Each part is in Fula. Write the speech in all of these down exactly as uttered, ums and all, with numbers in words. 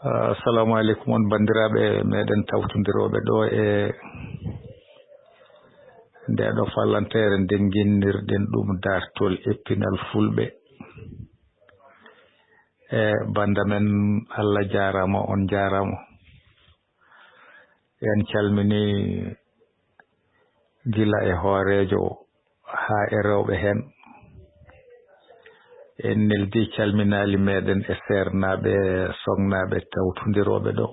Assalamu aleykum on banndiraaɓe meɗen tawtondirooɓe ɗo e nde ɗo fallanteere nde ginnirɗen ɗum daartol e pinal fulɓe. E bannda men, Allah jaaraama, on jaaraama. En calmini gila e hooreejo haa e rewɓe heen. En neldi calminaali meɗen e seernaaɓe, soŋnaaɓe tawtondirooɓe ɗo.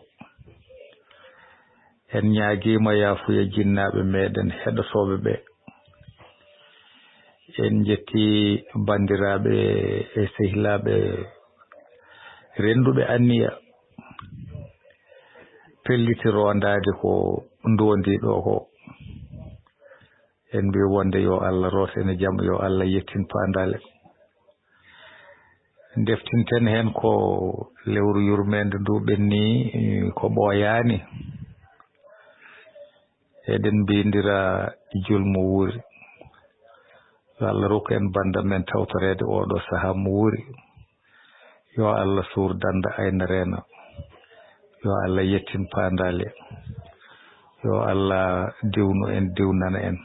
En ñaagiima yaafuya jinnaaɓe meɗen heɗotooɓe ɓe. En njetti banndiraaɓe e sehilaaɓe rennduɓe anniya, pelliti rondaade ko ndoondi ɗo ko. En mbi wonde yo Allah root en e jam, yo Allah yettin paandaale. Ndeftinten heen ko lewru yurmeende ndu ɓenni, ko ɓooyaani. Eɗen mbiyndira julmo wuuri. Yo Allah rokku en bannda men tawtoreede oɗo sahaa mo wuuri. Yo Allah suur dannda ayna reena. Yo Allah yettin paandaale. Yo Allah diwnu en, diwnana en,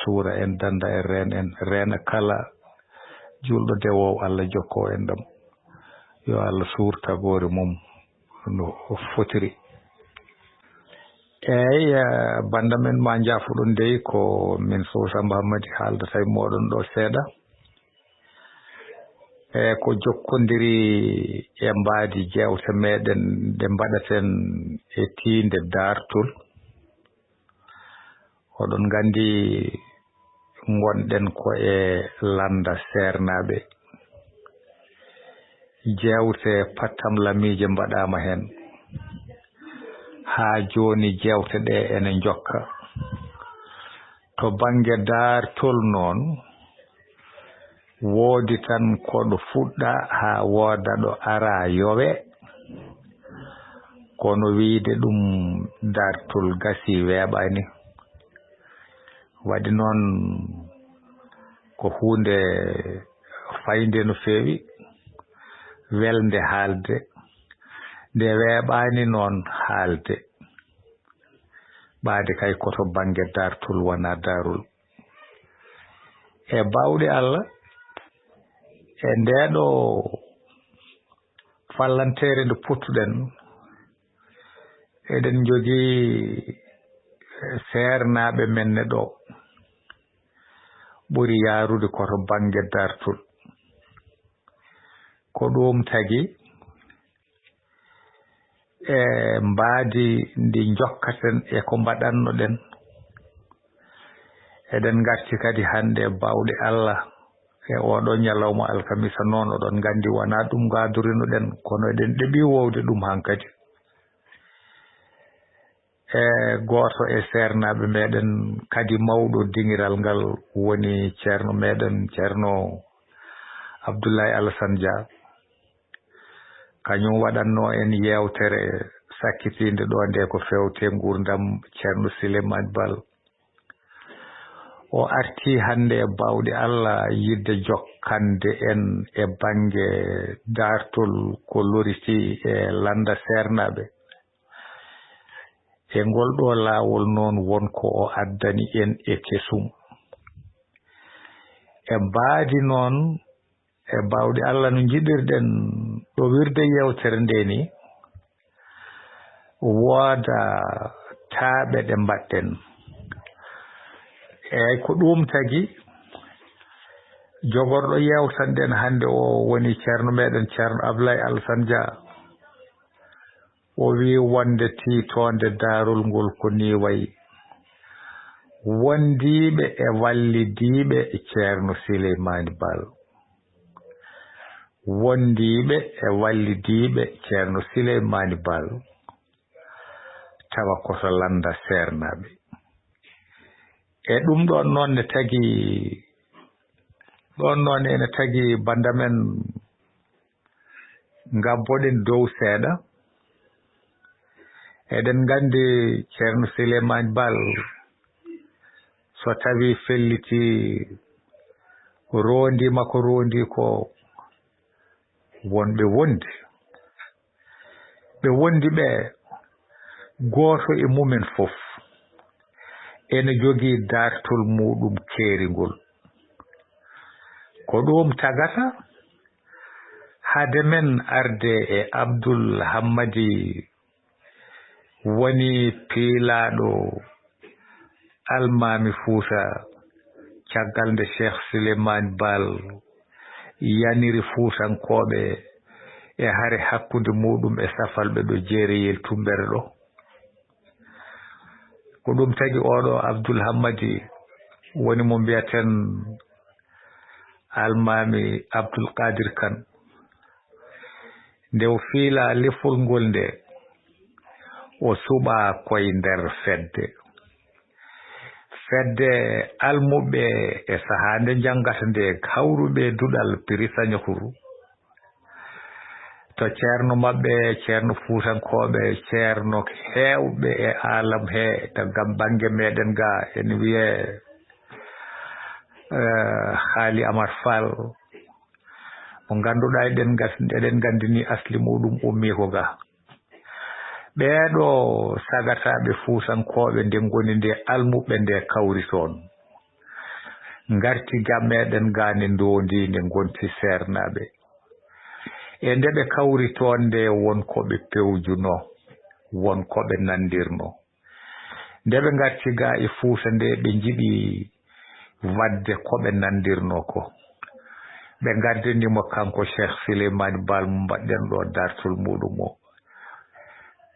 suura en, dannda en, reen en, reena kala juulɗo dewoowo, Allah jokko en ɗam. Yo Allah suur tagoore mum no fotiri. Eey, eh, bannda men, ma njaafoɗon dey, ko min Sow Samba Hammadi haaldata e mooɗon ɗo seeɗa. E ko jokkondiri e mbaadi jeewte meɗen ɗe mbaɗaten e tiinde daartol. Oɗon nganndi ngonɗen ko e lannda seernaaɓe. Jeewte pattam lamiije mbaɗaama heen. Haa jooni jeewte ɗe ene njokka. To bannge daartol noon, woodi tan ko ɗo fuɗɗa haa wooda ɗo ara yowe. Kono wiyde ɗum daartol gasi weeɓaani. Waɗi noon ko huunde faynde no feewi, welnde haalde. Nde weeɓaani noon haalde. Ɓaade kay ko to bannge daartol wonaa daarol. E baawɗe Allah, e ndee ɗo fallanteere nde pottuɗen, eɗen njogii seernaaɓe men ne ɗo ɓuri yaarude ko to bannge daartol. Ko ɗum tagi e mbaadi ndi njokkaten e ko mbaɗannoɗen. Eɗen ngarti kadi hannde e baawɗe Allah e oɗo ñalawma alkamisa noon, oɗon nganndi wonaa ɗum ngaadorinoɗen, kono eɗen ɗeɓi wowde ɗum hankadi. E gooto e seernaaɓe meɗen kadi mawɗo diŋiral ngal woni ceerno meɗen, ceerno Abdoulaye Alassane Dia. Kañum waɗatno en yeewtere sakkitiinde ɗo nde ko feewte nguurndam ceerno Souleymane Baal. O arti hannde e baawɗe Allah yiɗde jokkande en e bannge daartol ko loriti e lannda seernaaɓe. E ngol ɗo laawol noon won ko o addani en e kesum. E mbaadi noon, e baawɗe Allah no njiɗirɗen ɗo wirde yeewtere nde ni, wooda taaɓe ɗe mbaɗɗen. Eey, ko ɗum tagi jogorɗo yeewtanɗen hannde o woni ceerno meɗen, ceerno Ablaye Alassane Dia. O wi wonde tiitoonde daarol ngol ko ni wayi. Wondiiɓe e wallidiiɓe ceerno Sileymaani Baal. Wondiiɓe e wallidiiɓe ceerno Sileymaani Baal. Tawa ko to lannda seernaaɓe. E ɗum ɗoon noon ne tagi, ɗoon noon ene tagi bannda men ngabboɗen dow seeɗa. Eɗen nganndi ceerno Sileymaani Baal, so tawi felliti rondi makko rondi ko wonɓe wondi. Ɓe wondi ɓe, gooto e mumen fof ene jogii daartol muuɗum keeringol. Ko ɗum tagata hade men arde e Abdul Hammadi woni piilaaɗo Almaami Fuuta, caggal nde Cheikh Souleymane Baal yaniri Fuutankooɓe e hare hakkunde muuɗum e safalɓe ɗo Jeereyel Tummbere ɗo. Ko ɗum tagi oɗo Abdul Hammadi woni mo mbiyaten Almaami Abdul Qadir Kan. Nde o fiila lefol ngol nde, o suɓa koye nder fedde. Fedde almuɓɓe e sahaa nde njanngata nde, hawruɓe duɗal Pirisañohuru. To ceerno maɓɓe, ceerno Fuutankooɓe, ceerno heewɓe e aalam he, to gam bannge meɗen ga, ene wiyee, eh, Haali Amar Faal, mo ngannduɗaa eɗen ngas-, eɗen nganndi ni asli muuɗum ummii ko ga. Ɓeeɗo sagataaɓe Fuutankooɓe nde ngoni nde almuɓɓe nde kawri toon. Ngarti ga meɗen ga ne ndoondi nde ngonti seernaaɓe. E nde ɓe kawri toon nde won ko ɓe pewjuno, won ko ɓe nandirno. Nde ɓe ngarti ga e Fuuta nde ɓe njiɗi waɗde ko ɓe nandirno ko. Ɓe ngardini mo kanko Cheikh Souleymane Baal mo mbaɗɗen ɗo dartol muuɗum o.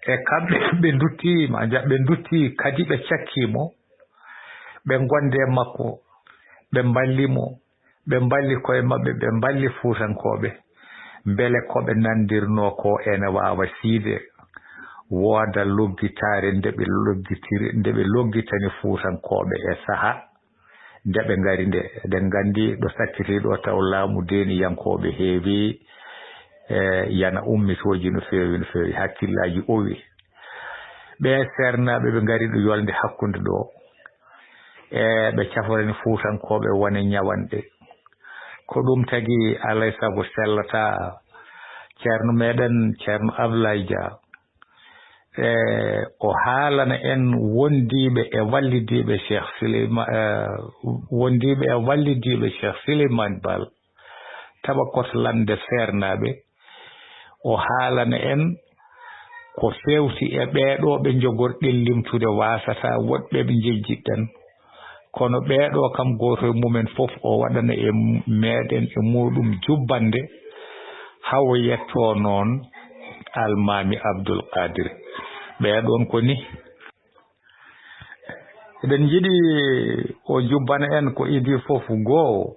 E kamɓe ɓe ndutti, ma nja-, ɓe ndutti kadi ɓe cakki mo, ɓe ngonde makko, ɓe mballi mo, ɓe mballi koye maɓɓe, ɓe mballi Fuutankooɓe. Mbele ko ɓe nandirno ko ene waawa siyde, wooda loggitaare nde ɓe loggitiri, nde ɓe loggitani Fuutankooɓe e saha nde ɓe ngari nde. Eɗen nganndi ɗo sakkiti ɗo taw laamu deeniyankooɓe heewi, e, yana ummitooji no feewi, no feewi, hakkillaaji owi. Ɓe seernaaɓe ɓe ngari ɗo yolnde hakkunde ɗo, e, ɓe caforani Fuutankooɓe wone ñawanɗe. Ko ɗum tagi alay sago sellata ceerno meɗen, ceerno Ablaye Dia. E, o haalana en wondiiɓe e wallidiiɓe Cheikh Souleymane, e, wondiiɓe e wallidiiɓe Cheikh Souleymane Baal, Tabakoto Lannde seernaaɓe. O haalana en ko fewti e ɓeeɗo ɓe njogorɗen limtude, waasata woɗɓe ɓe njejjitɗen. Kono ɓeeɗo kam, gooto e mumen fof o waɗana e meɗen e muuɗum jubbannde, haa o yettoo noon Almaami Abdul Qaadir. Ɓeeɗoon ko ni. Eɗen njiɗi o jubbana en ko idii fof: goo,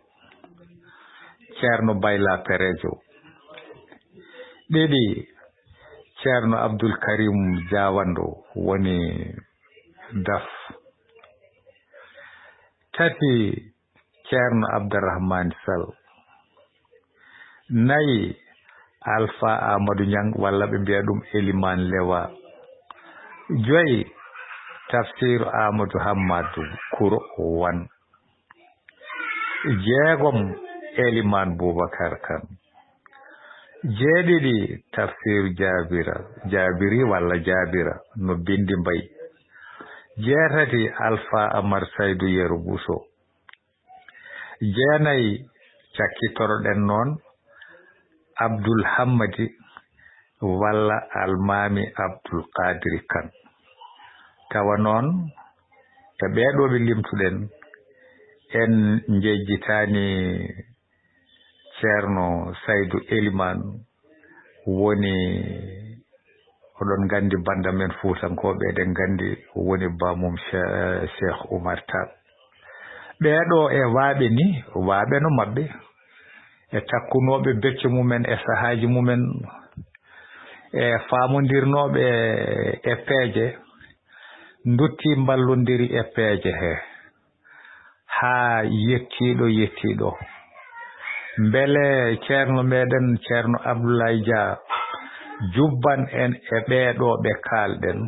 Ceerno Bayla Perejo. Ɗiɗi, Ceerno Abdul Karim Jawando woni daf. Tati, Ceerno Abdarrahmane Sall. Nayi, Alfa Amadou Niang, walla ɓe mbiya ɗum Eliman Lewa. Joyi, Tafsir Amadou Hammadou Kouro Wan. Jeegom, Eliman Boubacar Kane. Jeeɗiɗi, Tafsir Jaabira, Jaabiri walla Jaabira, no binndi mbayi. Jeetati, Alfa Amar Saydu Yero Bousso. Jeenayi, cakkitoroɗen noon Abdul Hammadi walla Almaami Abdul Qaadiri Kan. Tawa noon, e ɓeeɗo ɓe limtuɗen, en njejjitaani Ceerno Saydu Eliman, woni, oɗon nganndi bannda men Fuutankooɓe, eɗen nganndi woni baamum Che-, Cheikh Oumar Tall. Ɓeeɗo e waaɓe ni, waaɓe no maɓɓe, e takkunooɓe becce mumen e sahaaji mumen, e faamondirnooɓe e peeje, ndutti mballondiri e peeje he. Haa yettiiɗo yettiiɗo. Mbele Ceerno meɗen, Ceerno Abdoulaye Dia, jubban en e ɓeeɗo ɓe kaalɗen.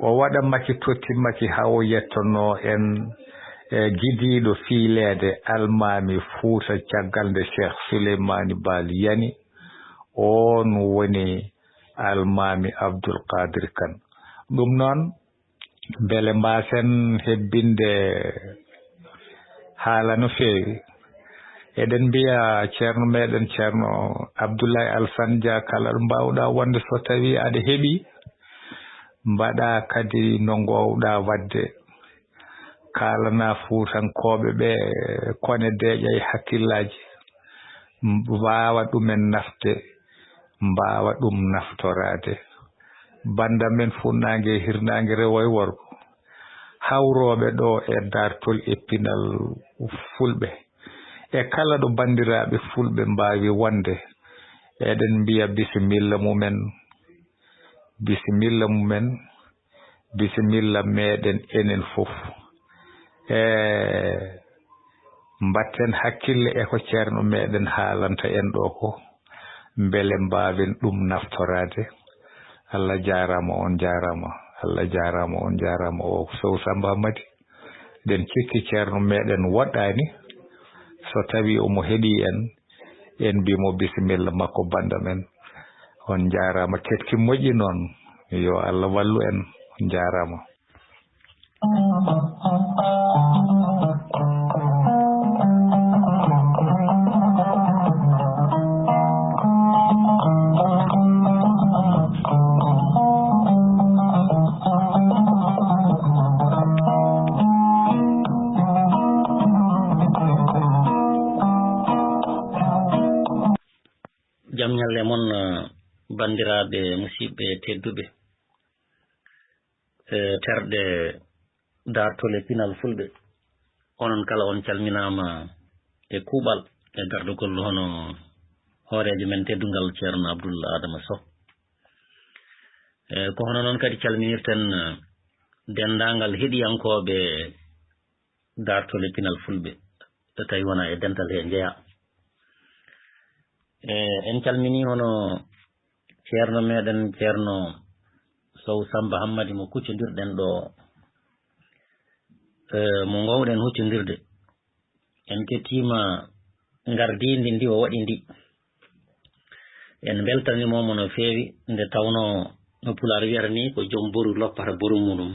O waɗa maki, totti maki, haa o yettonoo en e gidiiɗo fiileede Almaami Fuuta, caggal nde Cheikh Souleymane Baal yani. Oon woni Almaami Abdul Qadir Kan. Ɗum noon, mbele mbaasen hebbinde haala no feewi. Eɗen mbiya ceerno meɗen, ceerno Abdoulaye Alassane Dia, kala ɗo mbaawɗaa wonde, so tawii aɗa heɓi, mbaɗaa kadi no ngoowɗaa waɗde. Kaalanaa Fuutankooɓe ɓe kone deeƴa e hakkillaaji, mbaawa ɗumen nafde, mbaawa ɗum naftoraade. Bannda men funnaange e hirnaange, rewo e worgo, hawrooɓe ɗo e daartol e pinal fulɓe, e kala ɗo banndiraaɓe fulɓe mbaawi wonde, eɗen mbiya bisimilla mumen, bisimilla mumen, bisimilla meɗen enen fof. E mbatten hakkille e ko ceerno meɗen haalanta en ɗo ko, mbele mbaawen ɗum naftoraade. Allah jaaraama, on jaaraama. Allah jaaraama, on jaaraama. O Sow Samba Hammadi, eɗen cikki ceerno meɗen woɗɗaani. So tawii omo heɗii en, en mbii mo bisimilla makko, bannda men. On njaaraama, keɗki moƴƴi noon. Yo Allah wallu en. On njaaraama. Jam ñalle mon, eh, banndiraaɓe musidɓe tedduɓe, eh, terɗe daartol e pinal fulɓe. Onon kala on calminaama e kuuɓal e gardugol hono hooreejo men teddungal Ceerno Abdul Adama Sow. Eh, ko hono noon kadi calminirten, eh, denndaangal heɗiyankooɓe daartol e pinal fulɓe, so tawi wonaa e dental he njeyaa. E, en calminii hono ceerno meɗen, ceerno Sow Samba Hammadi mo kuccondirɗen ɗo, e, mo ngoowɗen huccondirde. En kettiima ngardiindi ndi o waɗi ndi. En mbeltaniima mo no feewi, nde tawnoo no Pulaar wiyata ni, ko joom boru loppata boru muɗum.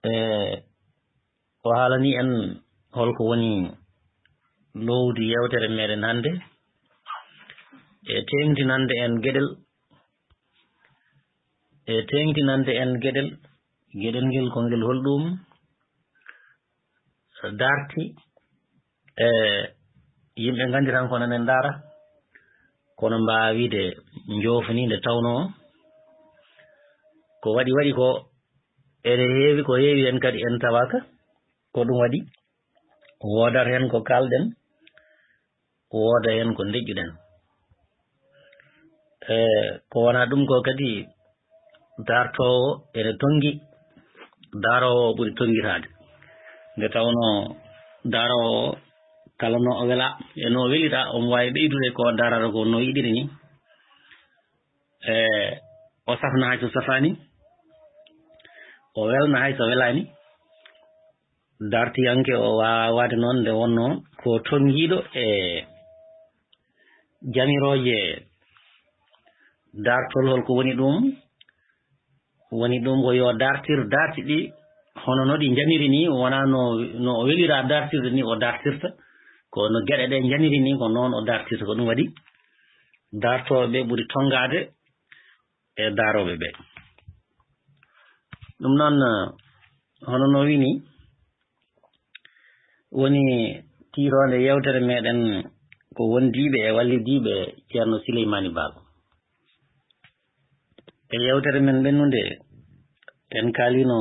E, o haalanii en holko woni loowdi yeewtere meɗen hannde, e teeŋtinande en geɗel, e teeŋtinande en geɗel, geɗel ngel ko ngel holɗum, darti, e yimɓe nganndi tan ko nana en ndaara, kono mbaawa wiide njoofni nde tawnoo ko waɗi waɗi ko ene heewi, ko heewi heen kadi en tawaaka. Ko ɗum waɗi woodata heen ko kaalɗen, wooda heen ko ndeƴƴuɗen. E, ko wonaa ɗum ko kadi, daartoowo ene tonngi, daaroowo o ɓuri tonngitaade. Nde tawnoo daaroowo o, kala no o welaa e no o weliraa, omo waawi ɓeydude ko o daarata ko no yiɗiri ni. E, o safna hay so safaani, o welna hay so welaani. Dartiyanke o waawaa waade noon nde wonnoo ko tonngiiɗo e jamirooje daartol. Holko woni ɗum? Woni ɗum ko yo dartir darti ɗi hono no ɗi njamiri ni, wonaa no, no o welira dartirde ni o dartirta, ko no geɗe ɗe njamiri ni ko noon o dartirta. Ko ɗum waɗi daartooɓe ɓe ɓuri tonngaade e daarooɓe ɓe. Ɗum noon, hono no wini, woni tiiroonde yeewtere meɗen ko wondiiɓe e wallidiiɓe Ceerno Sileymaani Baal. E yeewtere men ɓennunde, en kaalino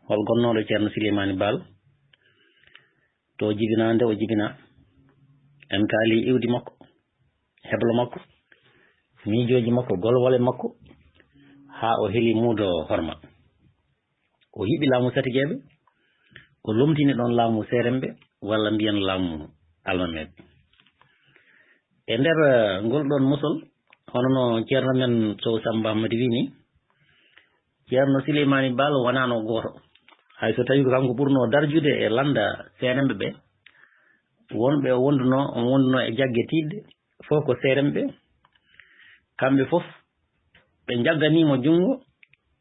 hol gonnooɗo Ceerno Sileymaani Baal, to o jibinaa, nde o jibinaa. En kaali iwdi makko, heblo makko, miijooji makko, golwole makko, haa o heli muudo horma. O yiɓi laamu Satigeeɓe, o lomtini ɗoon laamu Seeremɓe, walla mbiyen laamu Almameeɓe. E nder, eh, ngol ɗoon mosol, hono no ceerno men Sow Samba Hammadi wii ni, Ceerno Sileymaani Baal wonaano gooto. Hay so tawii ko kanko ɓurnoo darjude e lannda Seeremɓe ɓe, wonɓe o wondunoo, o wondunoo e jagge tiiɗɗe, fof ko Seeremɓe. Kamɓe fof, ɓe njagganii mo junngo,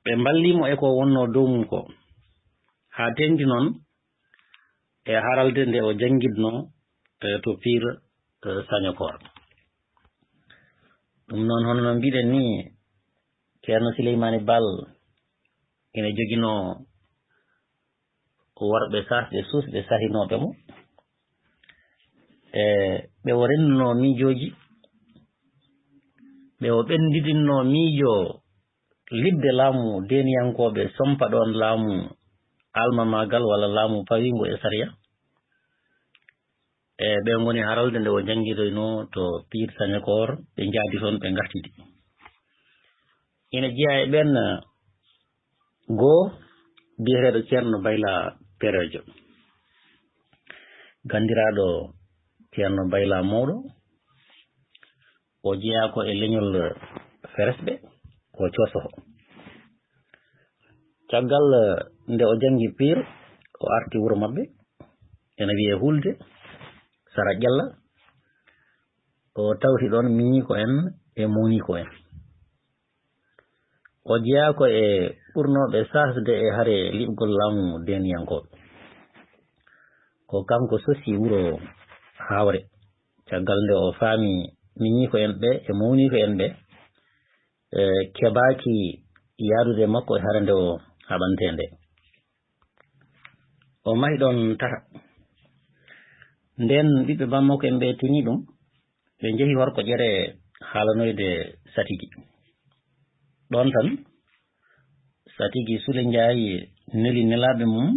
ɓe mballii mo e ko wonnoo dow mum ko, haa teeŋti noon e haralde nde o janngidnoo, e, to Pire, e, Sañokoor. Ɗum noon, hono no mbiɗen nii, Ceerno Sileymaani Baal ina joginoo worɓe sahɓe suusɓe sahinooɓe mo. E, ɓe o renndunoo miijooji, ɓe o ɓenndidinnoo miijo liɓde laamu deeniyankooɓe sompa ɗoon laamu almamaagal walla laamu pawiingo e sariya. E, ɓe ngoni haralde nde o janngitoynoo to Pire Sañokoor, ɓe njaadi toon, ɓe ngartidi. Ina jeyaa e ɓeen, goo, biyeteeɗo Ceerno Bayla Pereejo, ganndiraaɗo Ceerno Bayla Mawɗo, o jeyaa ko e leñol Feresɓe, ko Coosoho. Caggal nde o janngi Pire, o arti wuro maɓɓe, ena wiyee Hulde, sara Ƴalla, o tawti ɗoon miñiiko en e mawniiko en. O jeyaa ko e ɓurnooɓe sahde e hare liɓgol laamu deeniyankooɓe. Ko kanko sosi wuro Haawre, caggal nde o faami miñiiko en ɓe e mawniiko en ɓe, e, keɓaaki yahdude e makko e hare nde o haɓantee nde. O mahi ɗoon tata. Ndeen ɓiɓɓe bammakko en ɓe tini ɗum, ɓe njehi Horko Ƴere haalanoyde Satigi. Ɗoon tan, Satigi Sule Njaay neli nelaaɓe mum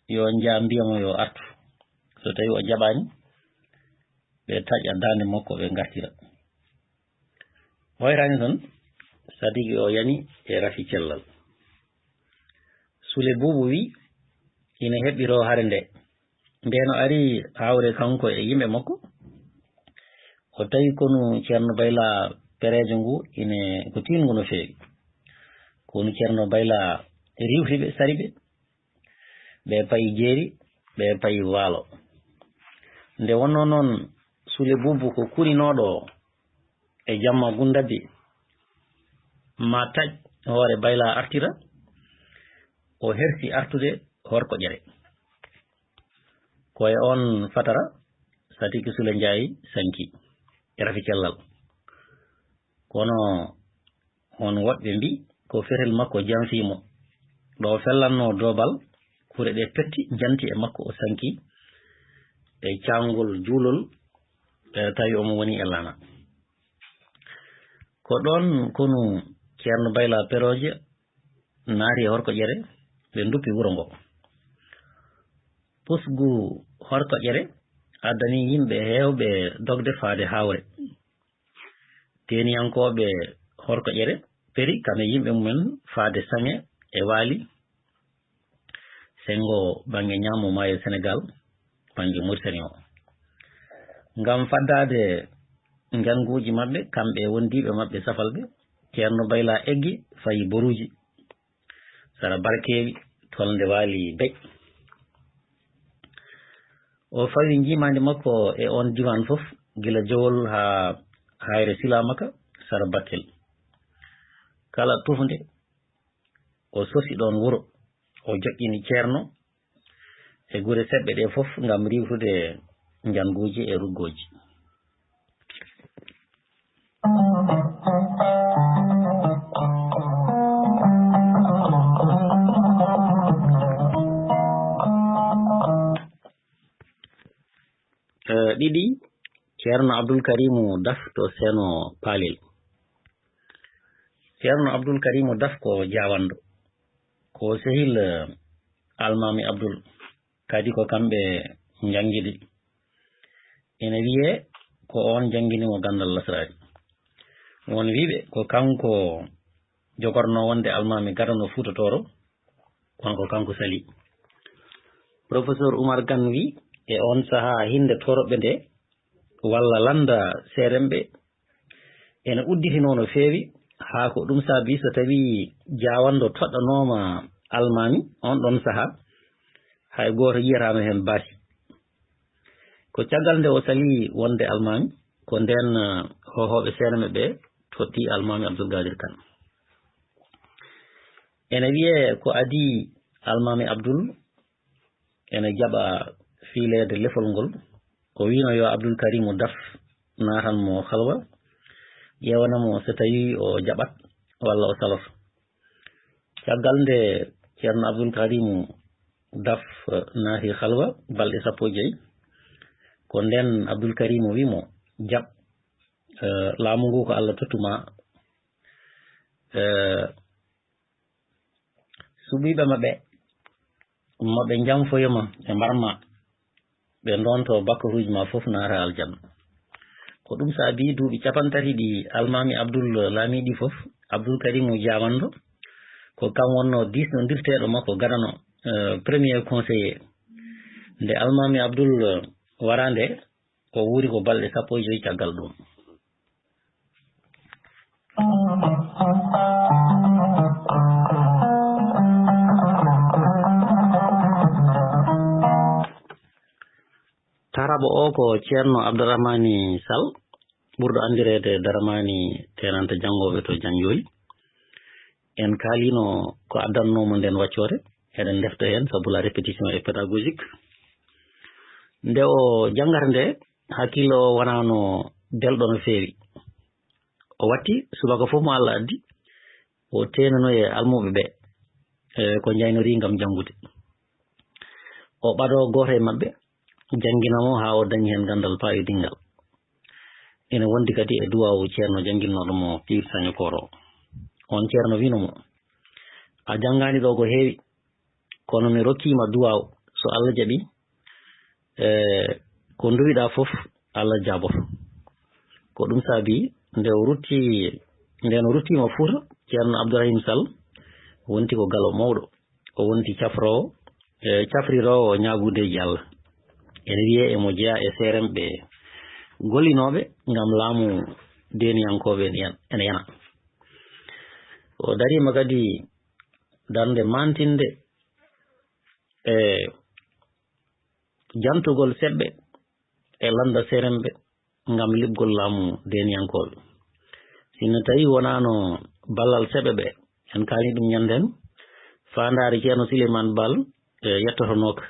yo njah mbiya mo yo artu. So tawi o jaɓaani, ɓe taƴa daande makko, ɓe ngartira. Hoyraani tan, Satigi o yani e rafi cellal. Sule Buubu wi ina heɓɓiroo hare nde. Ndeen o ari Haawre kanko e yimɓe makko, o tawi konu Ceerno Bayla Pereejo ngu ine ko tiiɗngu no feewi. Konu Ceerno Bayla riiwti ɓe, sari ɓe, ɓe payi Jeeri, ɓe payi Waalo. Nde wonnoo noon Sule Buubu ko kuninooɗo e jamma Gundabbi, ma taƴ hoore Bayla artira, o hersi artude Horko Ƴere. Ko e oon fatara Satigi Sule Njaay sanki e rafi cellal. Kono on woɗɓe mbi ko fetel makko janfii mo. Ɗo o fellannoo doobal, kure ɗe petti, njanti e makko, o sanki e caangol juulol, e tawi omo woni e laana. Ko ɗoon konu Ceerno Bayla Pereejo naati e Horko Ƴere, ɓe nduppi wuro ngo. Pusgu Horko Ƴere addani yimɓe heewɓe dogde faade Haawre. Deeniyankooɓe Horko Ƴere peri kam e yimɓe mumen faade Saŋe e Waali, senngo bannge ñaamo maayo Senegaal, bannge Muritani o. Ngam faddaade njannguuji maɓɓe, kamɓe e wondiiɓe maɓɓe safalɓe, Ceerno Bayla eggi fayi Boruuji, sara Barkeewi, tolnde Waali Beƴ. O fawi njiimaandi makko e oon diiwaan fof, gila Jowol haa Haayre Silaamaka, sara Bakkel. Kala tufnde, o sosi ɗoon wuro, o joƴƴini Ceerno e gure seɓɓe ɗe fof ngam riiwtude njannguuji e ruggooji. Eh, ɗiɗi, Ceerno Abdul Karimu Daf to Seno Palel. Ceerno Abdul Karimu Daf ko Jaawanɗo, ko sehil, eh, Almaami Abdul, kadi ko kamɓe njanngidi. Ene wiyee ko oon janngini mo ganndal lasraari. Won wiyɓe ko kanko jogornoo wonde Almaami gadano Fuuta Tooro, kono ko kanko salii. Professeur Oumar Kane wi, e oon sahaa hinnde Tooroɓe nde, walla lannda seeremɓe, ene udditinoo no feewi, haa ko ɗum saabi so tawii Jaawanɗo toɗɗanooma Almaami oon ɗoon sahaa, hay gooto yiyataano heen baasi. Ko caggal nde o salii wonde Almaami, ko ndeen, eh, hoohooɓe seeremɓe ɓe totti Almaami Abdul Qaadir Kan. Ene wiyee ko adii Almaami Abdul ene jaɓa fiileede lefol ngol. O wiino yo Abdul Karimu Daf naatan mo halwa, ƴeewana mo so tawii o jaɓat walla o salot. Caggal nde Ceerno Abdul Karimu Daf, eh, naati halwa balɗe sappo e joy, ko ndeen Abdul Karimu wii mo, "Jaɓ, eh, laamu ngu ko Alla tottu ma, eh, suɓiiɓe maɓɓe, maɓe njamfoyo ma, ɓe mbar ma, ɓe ndonto bakkaruuji ma fof naata aljanna." Ko ɗum saabi duuɓi cappanɗe tati ɗi Almaami Abdul laamii ɗi fof, Abdul Karimu Jaawanɗo, ko kam wonnoo diisnondirteeɗo makko gadano, eh, premier conseiller. Nde Almaami Abdul waraa nde, o wuuri ko balɗe sappo e joy caggal ɗum. Taaraaɓo o ko Ceerno Abdourahmani Sall, ɓurɗo anndireede Darmaani, teenanta janngooɓe to Janjooyi. En kaaliino ko addannoo mo ndeen waccoore, eɗen ndefta heen sabu la répétition est pédagogique. Nde o janngata nde, hakkille o wonaano belɗo no feewi. O watti subaka fof mo Alla addi, o teenano e almuuɓe ɓe, e ko njaynorii ngam janngude. O ɓadoo gooto e maɓɓe, janngina mo haa o dañi heen ganndal paayodinngal. Ene wondi kadi e duwaawu ceerno jannginnooɗo mo Piir Sañokoor o. Oon ceerno wiino mo, "A janngaani ɗo ko heewi, kono mi rokkii ma duwaawu, so Alla jaɓii, e ko nduwi-ɗaa fof, Alla jaaboto." Ko ɗum saabi nde o rutti, ndeen o ruttiima Fuuta, Ceerno Abdourahim Sall wonti ko galo mawɗo. O wonti cafroowo, e cafriroowo ñaagundeeji Alla. Ene wiyee emo jeyaa e seeremɓe gollinooɓe ngam laamu deeniyankooɓe ene yan-, ene yana. O dariima kadi darnde maantinde e jantugol seɓɓe e lannda seeremɓe ngam liɓgol laamu deeniyankooɓe. Sinno tawii wonaano ballal seɓɓe ɓe, en kaalii ɗum ñanndeen, faandaare Ceerno Sileymaan Baal, e, yettotonooka.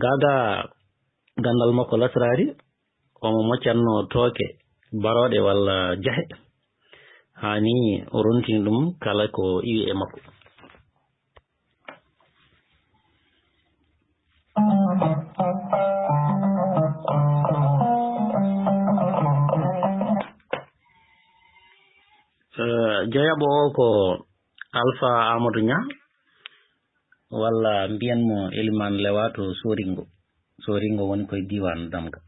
Gaa gaa ganndal makko lasraari, omo moccatnoo tooke barooɗe walla jahe, haa nii o rontini ɗum kala ko iwi e makko. Eh, jeyaɓo o ko Alfa Amadou Niang, walla mbiyen mo Eliman Lewa to Soringo. Soringo woni koye diiwaan Damga.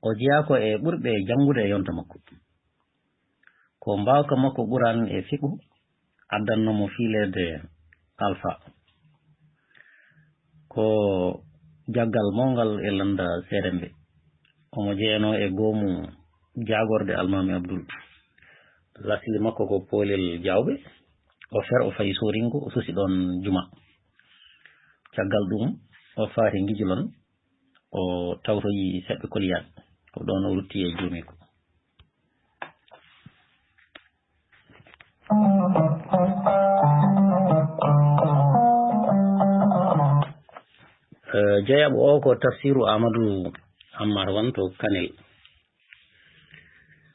O jeyaa ko e ɓurɓe janngude e yonta makko. Ko mbaawka makko Quraan e fiqhu addanno mo fiileede Alfa. Ko jaggal mawngal e lannda seeremɓe. Omo jeyanoo e goomu jaagorde Almaami Abdul. Lasli makko ko Poolel Jaawɓe. O fer o fayi Soringo, o sosi ɗoon juma. Caggal ɗum, o faati Ngijulon, o tawtoyi seɓɓe koliyaaɓe. Ko ɗoon o rutti e joomiiko. Eh, jeyaɓo o ko Tafsiru Amadou Ammar Wan to Kanel.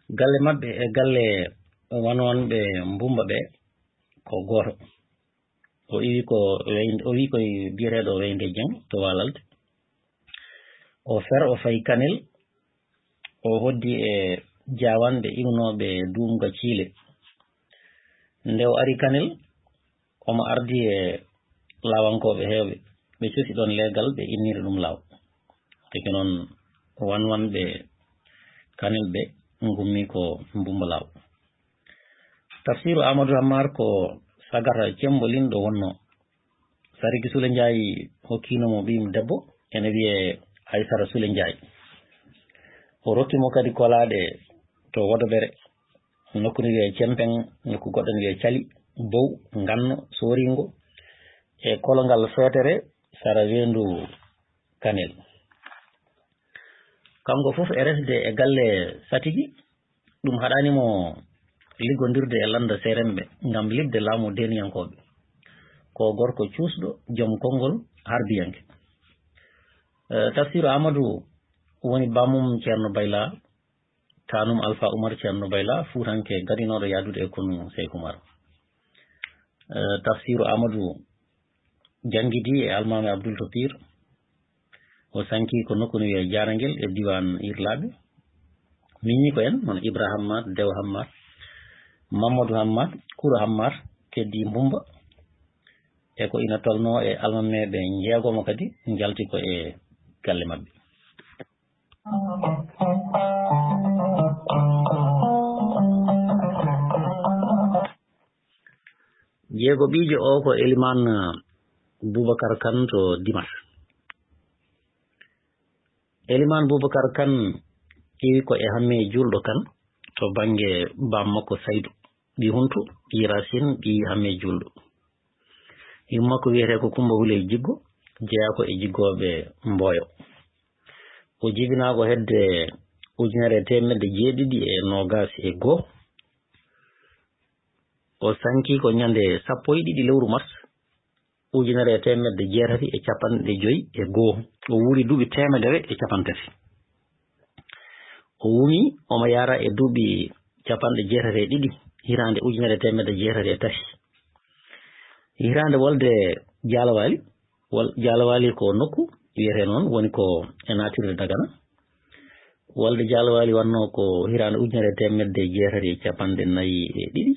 Galle maɓɓe e galle Wan Wan ɓe Mbumba ɓe ko gooto. O iwi ko Weyn-, o wi koye biyeteeɗo Weynde Dieng to Walalde. O fer o fayi Kanel, o hoddi e jaawanɓe iwnooɓe duumga Ciile. Nde o ari Kanel, omo ardi e laawankooɓe heewɓe, ɓe cosi ɗoon leegal, ɓe inniri ɗum Laaw. Tigi noon, Wan Wan ɓe Kanel ɓe ngummi ko Mbumba Laaw. Tafsiru Amadou Ammar ko sagata cemmbolinɗo wonnoo. Sariki Sule Njaay hokkiino mo ɓiyum debbo, ene wiyee Aysara Sule Njaay. O rokki mo kadi kolaaɗe to Wodobere, nokku ne wiyee Cempeŋ, nokku goɗɗo ne wiyee Cali, Bow, Nganno, Sooringo, e kolongal feetere sara weendu Kanel. Kanko fof e resde e galle Satigi, ɗum haɗaani mo liggondirde e lannda seeremɓe ngam liɓde laamu deeniyankooɓe. Ko gorko cuusɗo, joom konngol, harbiyanke. Eh, Tafsiru Aamadu woni bammum Ceerno Bayla, taanum Alfa Umar Ceerno Bayla, fuutanke gadinooɗo yahdude e konu Seyku Umar. Eh, Tafsiru Aamadu janngidi e Almaami Abdul to Piir. O sanki ko nokku no wiyee Jaarangel e diiwaan Irlaaɓe. Miñi ko en, hono Ibra Hammad, Dew Hammad, Mammadu Hammad, Kuro Hammad, Keddi Mbumba. E ko ina tolnoo e almameeɓe njeegomo kadi njalti ko e galle maɓɓe. Jeegoɓiijo o ko Elimaan Bubakar Kan to Dimat. Elimaan Bubakar Kan iwi ko e Hammee Juulɗo Kan to bannge baam makko Saydu, ɓii Huntu, ɓii Raasin, ɓii Hammee Juulɗo. Yumma makko wiyetee ko Kummba Huley Jiggo, jeyaa ko e Jiggooɓe Mboyo. O jibinaa ko hedde ujunere e teemedde jeeɗiɗi e noogaas e goo. O sanki ko ñande sappo e ɗiɗi lewru mars, ujunere e teemedde jeetati e capanɗe joy e goo. O wuuri duuɓi teemedere e capantati. O wumi omo yaara e duuɓi capanɗe jeetati e ɗiɗi, hitaande ujunere e teemedde jeetati e tati. Hitaande wolde Jaalawaali, wol-, Jaalawaali ko nokku wiyetee noon, woni ko e naatirde Dagana. Wolde Jaalawaali wannoo ko hitaande ujunere e teemedde jeetati e capanɗe nayi e ɗiɗi.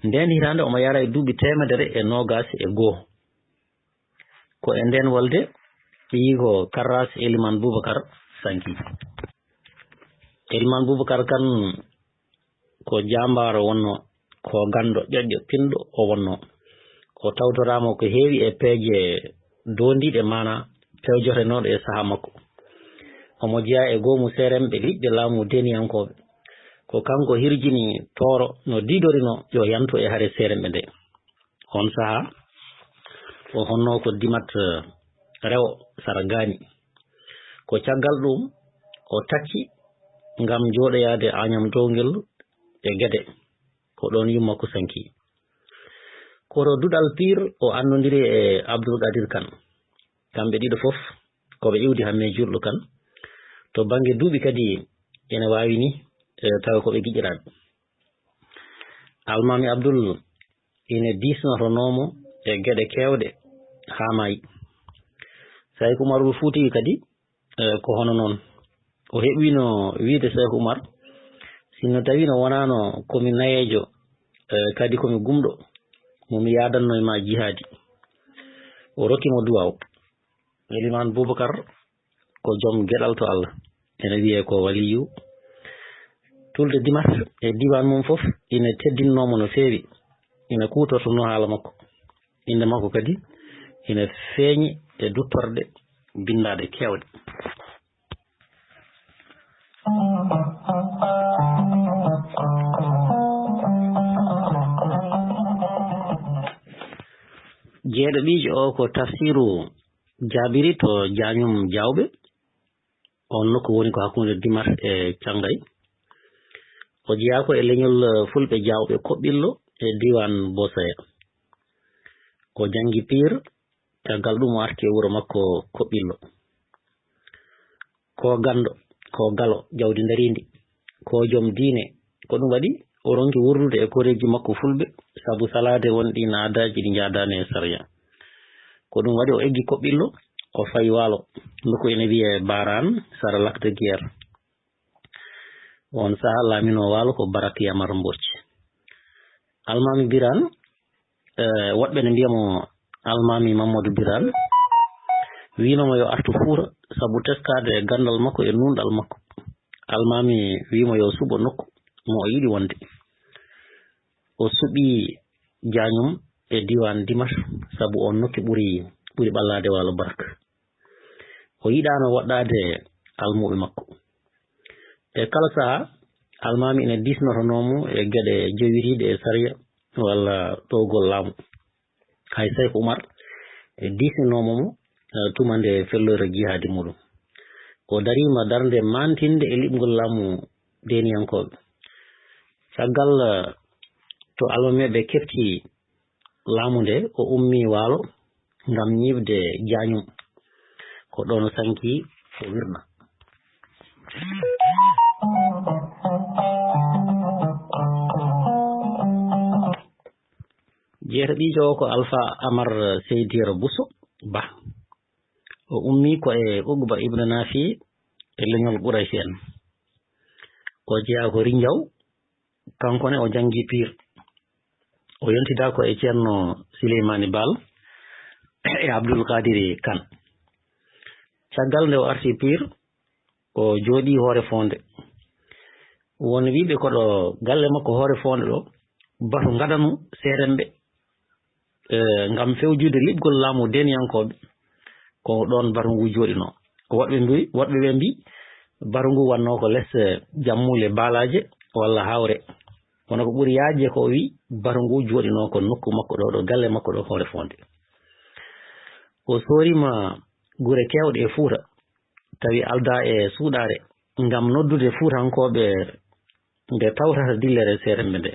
Ndeen hitaande omo yaara e duuɓi teemedere e noogaas e goo. Ko e ndeen wolde ɓiyi ko Karras Elimaan Bubakar sanki. Elimaan Bubakar Kan ko jaambaaro wonnoo, ko ganndo ƴoƴƴo pinɗo o wonnoo. O tawtoraama ko heewi e peeje doondiiɗe maanaa pewjotenooɗe e sahaa makko. Omo jeyaa e goomu seeremɓe liɓɓe laamu deeniyankooɓe. Ko kanko hirjini Tooro no diidorinoo yo yantu e hare seeremɓe nde. Oon sahaa, o honnoo ko Dimat, eh, rewo sara Gaani. Ko caggal ɗuum, o tacci ngam jooɗoyaade Añam Downgel e Gede. Ko ɗoon yumma ko sanki. Ko to duɗal Piir o anndondiri e Abdul Qadir Kan. Kamɓe ɗiɗo fof ko ɓe iwdi Hammee Juulɗo Kan. To bannge duuɓi kadi ene waawi ni, eh, tawa ko ɓe giƴiraaɓe. Almaami Abdul ine diisnotonoo mo e geɗe keewɗe haa maayi. Sayku Umarul Fuutiyu kadi, eh, ko hono noon. O heɓiino wiyde Sayku Umar, "Sinno tawiino wonaano ko mi nayeejo, eh, kadi ko mi gumɗo, mo mi yaadanno e maa jihaadi." O rokki mo duwaaw. Elimaan Bubakar ko joom geɗal to Allah. Ene wiyee ko waliyu. Tulde Dimat e diiwaan mum fof ina teddinnoo mo no feewi. Ina kuutortonoo haala makko. Innde makko kadi ina feeñi e duttorɗe binndaaɗe keewɗe. Jeeɗo ɓiijo o ko Tafsiru Jaabiri to Jaañum Jaawɓe. Oon nokku woni ko hakkunde Dimat e Cangay. O jeyaa ko e leñol, eh, Fulɓe Jaawɓe Koɓɓillo e diiwaan Bosaya. O janngi Piir, caggal ɗum o arti e wuro makko Koɓɓillo. Ko ganndo, ko galo, jawdi ndariindi, ko joom diine. Ko ɗum waɗi o ronki wuurdude e koreeji makko Fulɓe, sabu salaade won ɗiin aadaaji ɗi njaadaani e sariya. Ko ɗum waɗi o eggi Koɓɓillo, o fayi Waalo, nokku ene wiyee Baaraan, sara Lac de Guiers. Oon sahaa laaminoo Waalo ko Barak Yamar Mbooc. Almaami Biraan, eh, woɗɓe ne mbiya mo Almaami Mammadu Biraan, wiino mo yo artu Fuuta sabu teskaade e ganndal makko e nuunɗal makko. Almaami wii mo yo suɓo nokku mo o yiɗi wonde. O suɓii Jaañum e diiwaan Dimat sabu oon nokku ɓuri, ɓuri ɓallaade Waalo Barak. O yiɗaano woɗɗaade almuuɓe makko. E kala sahaa, Almaami ina diisnotonoo mo e geɗe jowitiiɗe e sariya walla ɗowgol laamu. Hay Sayku Umar e diisninooma mo, eh, tuma nde felloyta jihaadi muɗum. O dariima darnde maantinde e liɓgol laamu deeniyankooɓe. Caggal, eh, to almameeɓe kefti laamu nde, o ummii waalo ngam ñiiɓde jaañum. Ko ɗoon o sanki, o wirna. Jeetaɓiijo o ko Alfa Amar Seydi Yero Buso Ba. O ummii ko e Uqba Ibn Nafi e leñol Quraysh en. O jeyaa ko Rinjaw, kanko ne o janngi Piir. O yontidaa ko e Ceerno Sileymaani Baal e Abdul Qaadiri Kan. Caggal nde o arti Piir, o jooɗii Hoore Foonde. Won wiiɓe ko ɗo galle makko Hoore Foonde ɗo, batu gadano seerenɓe, eh, ngam fewjude liɓgol laamu deeniyankooɓe, ko ɗoon batu ngu jooɗinoo. Woɗɓe mbi-, woɗɓe ɓe mbi, batu ngu wannoo ko les, eh, jammuule baalaaje walla hawre. Kono ko ɓuri yaajde ko o wi, batu ngu jooɗinoo ko nokku makko ɗo, ɗo galle makko ɗo Hoore Foonde. O sooriima gure keewɗe e Fuuta, tawi aldaa e suuɗaare ngam noddude Fuutankooɓe nde tawtata dillere seerenɓe nde.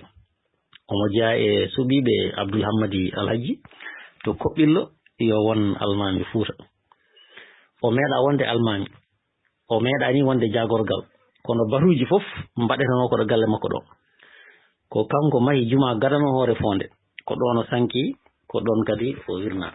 Omo jeyaa e suɓiiɓe Abdul Hammadi Alhaji to Koɓɓillo, yo won almaami Fuuta. O meeɗaa wonde almaami, o meeɗaani wonde jaagorgal, kono batuuji fof mbaɗetenoo ko ɗo galle makko ɗo. Ko kanko mahi jumaa gadano Hoore Foonde, ko ɗoon o sanki, ko ɗoon kadi o wirnaa.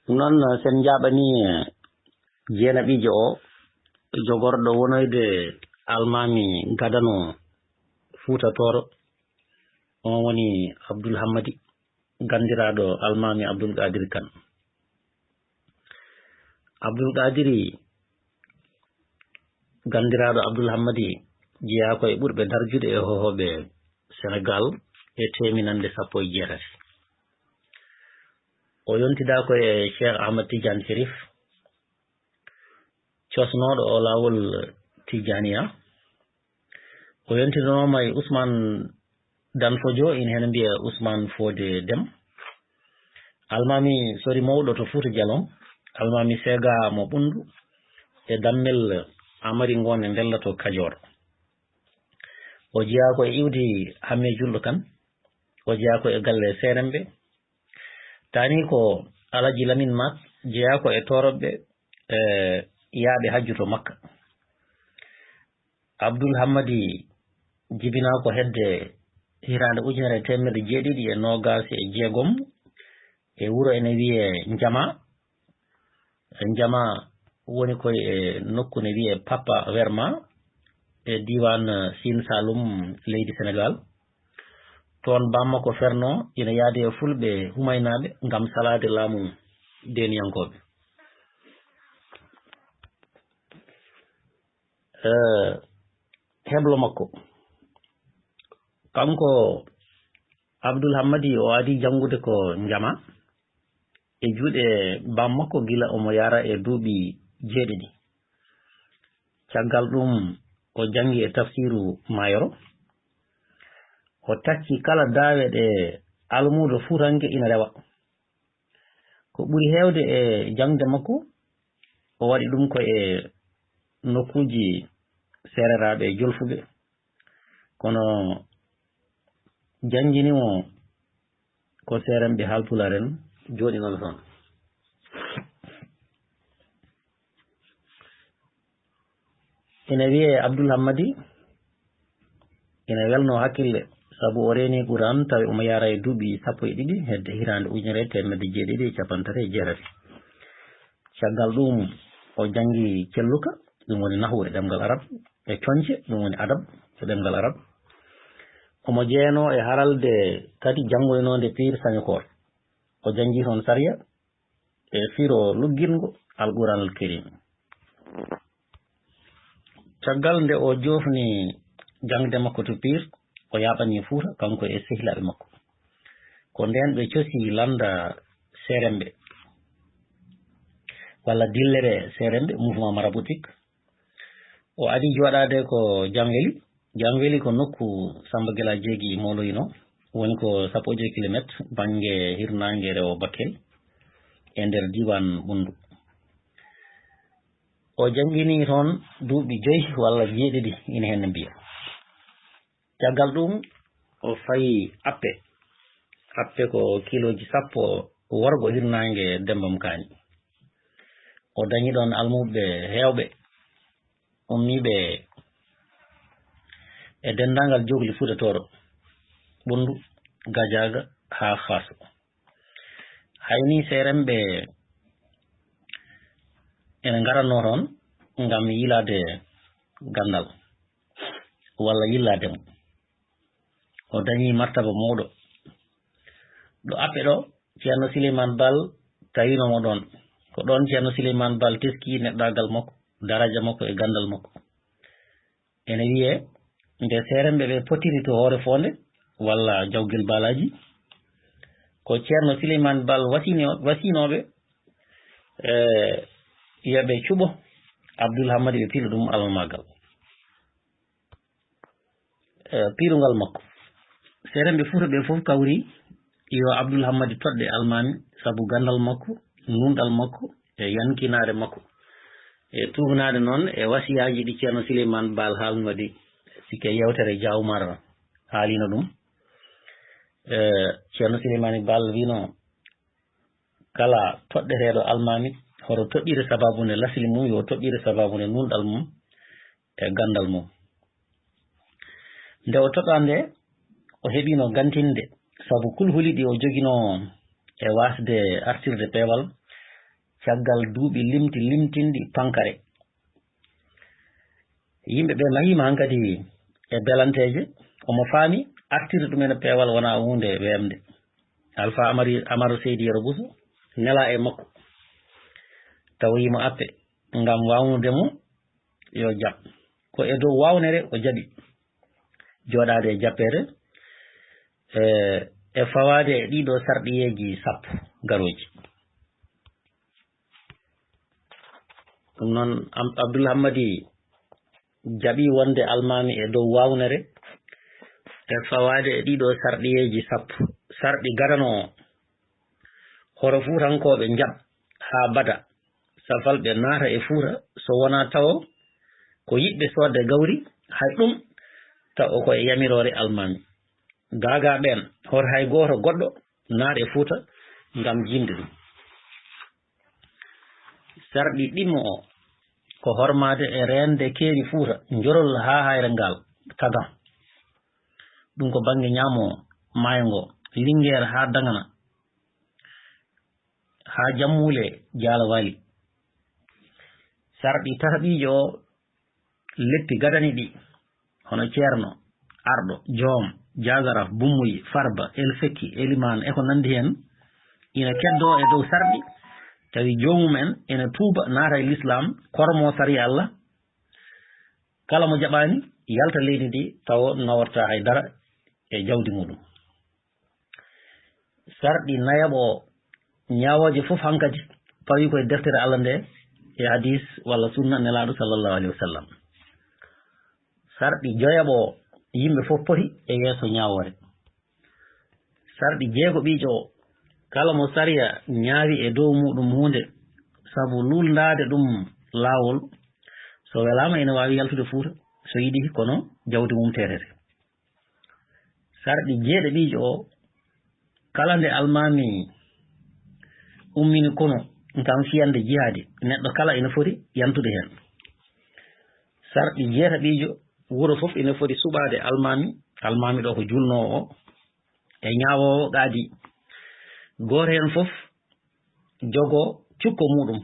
Noon, sen njaaɓanii jeenaɓiijo o, jogorɗo wonoyde almaami gadano Fuuta Tooro, oon woni Abdul Hammadi, ganndiraaɗo almaami Abdul Qaadir Kan. Abdul Qaadiri, ganndiraaɗo Abdul Hammadi, jeyaa ko e ɓurɓe darjude e hohooɓe Senegaal e teeminannde sappo e jeetati. O yontidaa ko e Cheikh Ahmad Tidiane Chérif, cosnooɗo o laawol Tijaaniya. O yontinoomo e Ousmane Dan Fodio, ina heen mbiya Ousmane Fodé Dem. Almaami sori mawɗo to Fuuta Jalon, almaami Seega mo Ɓunndu, e Dammel Amari Ngoone Ndella to Kajoor. O jeyaa ko e iwdi Hammee Julɗo Kan, o jeyaa ko e galle Seeremɓe. Taani ko Alaji Lamin Maat, jeyaa ko e Tooroɓɓe, e yahɓe hajju to Makka. Abdul Hammadi jibinaa ko hedde hitaande ujunere e teemedde jeeɗiɗi e noogaas e jeegom e wuro ene wiyee Njama. Njama woni koye e nokku ne wiyee Papa Werma e diiwaan Siin Saalum leydi Senegaal. Toon bammakko fernoo ina yahdi e Fulɓe Humaynaaɓe ngam salaade laamu deeniyankooɓe. Eh, heblo makko. Kanko Abdul Hammadi o adii janngude ko Njama e juuɗe bammakko gila omo yahra e duuɓi jeeɗiɗi. Caggal ɗum o janngi e tafsiiru Mayoro. O tacci kala daawe ɗe almuudo fuutanke ina rewa. Ko ɓuri heewde e jaŋde makko, o waɗi ɗum ko e nokkuuji seereraaɓe e jolfuɓe, kono janngini mo ko seeremɓe Haalpulaar en jooɗinooɓe toon. Ina wiyee Abdul Hammadi, ina welnoo hakkille, sabu o reenii Quraan tawi omo yahra e duuɓi sappo e ɗiɗi hedde hitaande ujunere e teemedde jeeɗiɗi e cappanɗe tati e jeetati. Caggal ɗuum, o janngi celluka, ɗum woni nahwu e ɗemngal arab, e coñce, ɗum woni adab e ɗemngal arab. Omo jeyanoo e haralde kadi janngoynoonde Piir Sañokoor. O janngi toon sariya e firo luggiɗngo Alquraan al Kariim. Caggal nde o joofni jaŋde makko to Piir, o yaaɓanii Fuuta, kanko e sehilaaɓe makko. Ko ndeen ɓe cosi lannda Seeremɓe, walla dillere Seeremɓe, mouvement maraboutique. O adii jooɗaade ko Janweli. Janweli ko nokku Samba Gila Jeegi mawnoyinoo. woni ko sappo e joy kilometre bannge hirnaange rewo Bakel, e nder diiwaan Ɓunndu. O janngini toon duuɓi joy walla jeeɗiɗi, ina heen mbiya. Caggal ɗum, o fayi Appe. Appe ko kilooji sappo worgo hirnaange Demba Mkani. O dañi ɗoon almuuɓe heewɓe, ummiiɓe e denndaangal jookli Fuuta Tooro, Ɓunndu, Gajaaga haa Faaso. Hay nii seeremɓe ene ngaratnoo toon ngam yilaade ganndal walla yillaade mo. O dañii martaba mawɗo. Ɗo Appe ɗo, Ceerno Sileymaan Baal tawinoo mo ɗoon. Ko ɗoon Ceerno Sileymaan Baal teskii neɗɗaagal makko, daraja makko e ganndal makko. Ene wiyee, nde seeremɓe ɓe potiri to Hoore Foonde walla Jawgel Baalaaji, ko Ceerno Sileymaan Baal wasino-, wasinooɓe, e, yo ɓe cuɓo Abdul Hammadi, ɓe pila ɗum almamaagal. E, piilungal makko. Seeremɓe Fuuta ɓe fof kawri yo Abdul Hammadi toɗɗe almaami sabu ganndal makko, nuunɗal makko, e yankinaare makko. E tuugnaade noon e wasiyaaji ɗi Ceerno Sileymaan Baal haalno ɗi, sikke yewtere Jaa Umar haalino ɗum. E, Ceerno Sileymaani Baal wino, kala toɗɗeteeɗo almaami, hoto toɗɗire sabaabu nde lasli mum, yo toɗɗire sabaabu nde nuunɗal mum e ganndal mum. Nde o toɗɗaa nde, o heɓiino gantinde, sabu kulhuli ɗi o joginoo e waasde artirde peewal, caggal duuɓi limti limtinɗi pankare. Yimɓe ɓe mahiima hankadi e belanteeje, omo faami artirde ɗum ene peewal wonaa huunde weemde. Alfa Amari, Amaro Seydi Yero Buso nelaa e makko, tawoyii mo Appe ngam waawnude mo yo jaɓ. Ko e dow waawnere o jaɓi jooɗaade e jappeere, e, e fawaade e ɗiɗo sarɗiyeeji sappo garooji. Ɗum noon, Am-, Abdul Hammadi jaɓi wonde almaami e dow waawnere e fawaade e ɗiɗo sarɗiyeeji sappo. Sarɗi gadano o, hoto Fuutankooɓe njaɓ haa bada safalɓe naata e Fuuta, so wonaa tawo ko yiɗɓe soodde gawri, hay ɗum taw ko e yamiroore almaami. Gaagaa ɓeen, hoto hay gooto goɗɗo naat e Fuuta ngam jiimde ɗum. Sarɗi ɗimmo o ko hormaade e reende keeri Fuuta, Njorol haa Hayre Ngaal, Tagam. Ɗum ko bannge ñaamo maayo ngo, Linngeer haa Dagana, haa Jammuule Jaalawaali. Sarɗi tataɓiijo o, leppi gadani ɗi, hono ceerno, arɗo, joom, jaagaraaf, bummuyi, farba, elfekki, elimaan, e ko nanndi heen, ina keddoo e dow sarɗi, tawi joomum en ene tuuba, naata e lislaam, kormoo sariya Allah, kala mo jaɓaani, yalta leydi ndi, tawo nawortaa hay dara e jawdi muɗum. Sarɗi nayaɓo o, ñaawooje fof hankadi pawi koye deftere Allah nde e hadiis walla sunna Nelaaɗo sallallahu alayhi wa sallam. Sarɗi joyaɓo o, yimɓe fof poti e yeeso ñaawoore. Sarɗi jeegoɓiijo o, kala mo sariya ñaawi e dow muɗum huunde sabu luulndaade ɗum laawol, so welaama ina waawi yaltude Fuuta, so yiɗi kono jawdi mum teetete. Sarɗi jeeɗiɗiijo o, kala nde almaami ummini konu ngam fiyande jihaadi, neɗɗo kala ina foti yantude heen. Sarɗi jeetaɓiijo, wuro fof ina foti suɓaade almaami, almaami ɗo ko julnoowo o, e ñaawoowo qaadi. Gooto heen fof jogoo cukko muɗum,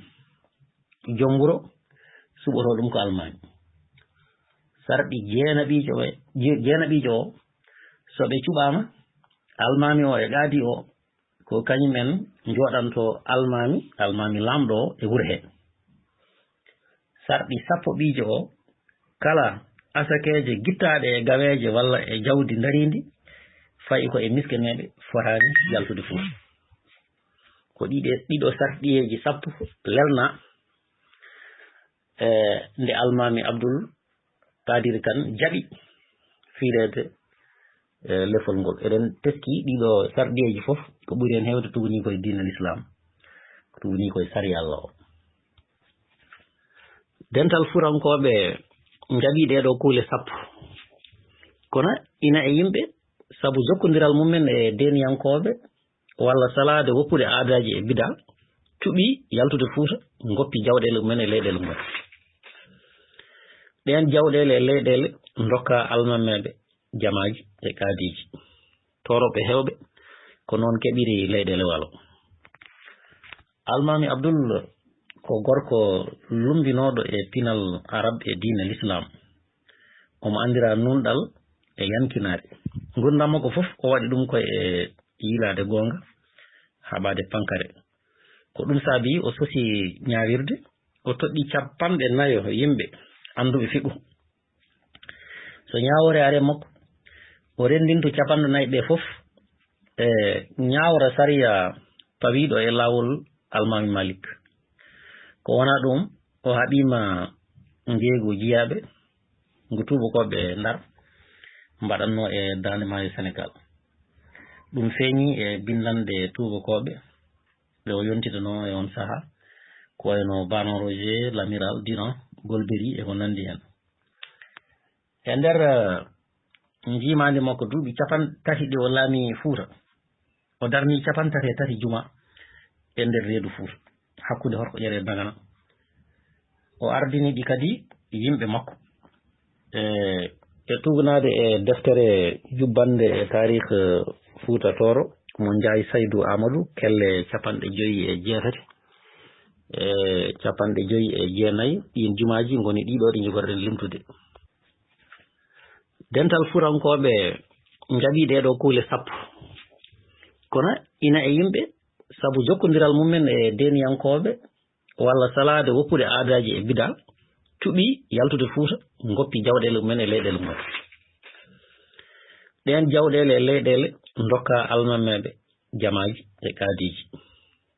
joom wuro suɓotoo ɗum ko almaami. Sarɗi jeenaɓiijo ɓe, je-, jeenaɓiijo o, so ɓe cuɓaama, almaami o e qaadi o, ko kañum en njooɗantoo almaami, almaami laamɗo o e wuro he. Sarɗi sappoɓiijo o, kala asakeeje gittaaɗe e gaweeje walla e jawdi ndariindi, fayi ko e miskineeɓe, fotaani yaltude fof. Ko ɗiɗe, ɗiɗo sarɗiyeeji sappo lelnaa, e nde almaami Abdul Qadir Kan jaɓi fiireede e lefol ngol. Eɗen teski ɗiɗo sarɗiyeeji fof, ko ɓuri heen heewde tuganii koye diina Lislaam, ko tuganii koye sariya Allah o. Dental Fuutankooɓe njaɓii ɗee ɗoo kuule sappo, kono ina e yimɓe, sabu jokkondiral mumen e deeniyankooɓe, walla salaade woppude aadaaji e bidaa, cuɓii yaltude Fuuta, ngoppi jawɗeele mumen e leyɗeele mumen. Ɗeen jawɗeele e leyɗeele ndokkaa almameeɓe, jamaaji e kaadiiji. Toorooɓe heewɓe ko noon keɓiri leyɗeele Waalo. Almaami Abdul ko gorko lummbinooɗo e pinal Arab e diine Lislaam. Omo anndiraa nuunɗal e yankinaare. Nguurndam makko fof, o waɗi ɗum ko e yiilaade goonga, haɓaade pankare. Ko ɗum saabii o sosi ñaawirde, o toɗɗii capanɗe nayo yimɓe annduɓe fiqhu. So ñaawoore ari e makko, o renndinto capanɗe nayi ɓee fof e ñaawra sariya pawiiɗo e laawol Almaami Malik. Ko wonaa ɗum, o haɓiima njeeygu jiyaaɓe ngu tuubakooɓe Ndar mbaɗatnoo e Daande Maayo Senegaal. Ɗum feeñii e binndanɗe tuubakooɓe ɗe o yontidanoo e oon sahaa, ko wayi no Baron Roger, L'Amiral Dunant, Golbery e ko nanndi heen. E nder, eh, njiimaandi makko duuɓi capanɗe tati ɗi o laamii Fuuta, o darnii capanɗe tati e tati juma e nder reedu Fuuta, hakkunde Horkoƴere e Dagana. O ardini ɗi kadi yimɓe makko. E, e tugnaade e deftere jubbannde e taariik, eh, Fuuta Tooro, mo Njaay Saydu Aamadu, kelle capanɗe joyi e jeetati, e capanɗe joyi e jeenayi, ɗiin jumaaji ngoni ɗiɗo ɗi njogoreɗen limtude. Dental Fuutankooɓe njaɓii ɗee ɗoo kuule sappo, kono ina e yimɓe, sabu jokkondiral mumen e deeniyankooɓe, walla salaade woppude aadaaji e bidaa, cuɓii yaltude Fuuta, ngoppi jawɗeele mumen e leyɗeele mumen. Ɗeen jawɗeele e leyɗeele ndokkaa almameeɓe, jamaaji e kaadiiji.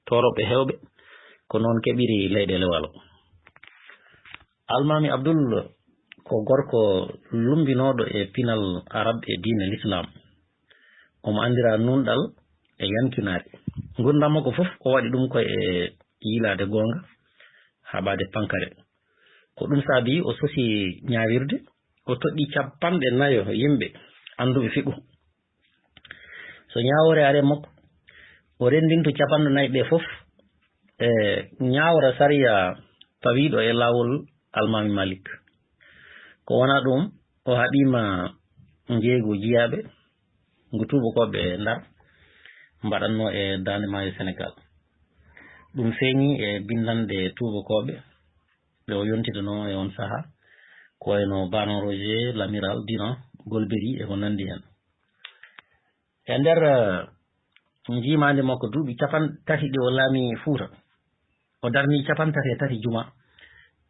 Toorooɓe heewɓe ko noon keɓiri leyɗeele Waalo. Almaami Abdul ko gorko lummbinooɗo e pinal Arab e diine Lislaam. Omo anndiraa nuunɗal e yankinaare. Nguurndam makko fof, o waɗi ɗum ko e yiilaade goonga, haɓaade pankare. Ko ɗum saabii o sosi ñaawirde, o toɗɗii capanɗe nayo yimɓe annduɓe fiqhu. So ñaawoore ari e makko, o renndinto capanɗe nayi ɓee fof e ñaawra sariya pawiiɗo e laawol Almaami Malik. Ko wonaa ɗum, o haɓiima njeeygu jiyaaɓe ngu tuubakooɓe Ndar mbaɗatnoo e Daande Maayo Senegaal. Ɗum feeñii e binndanɗe tuubakooɓe ɗe o yontidanoo e oon sahaa, ko wayi no Baron Roger, L'Amiral Dunant, Golbery e ko nanndi heen. E nder, eh, njiimaandi makko duuɓi capanɗe tati ɗi o laamii Fuuta, o darnii capanɗe tati e tati juma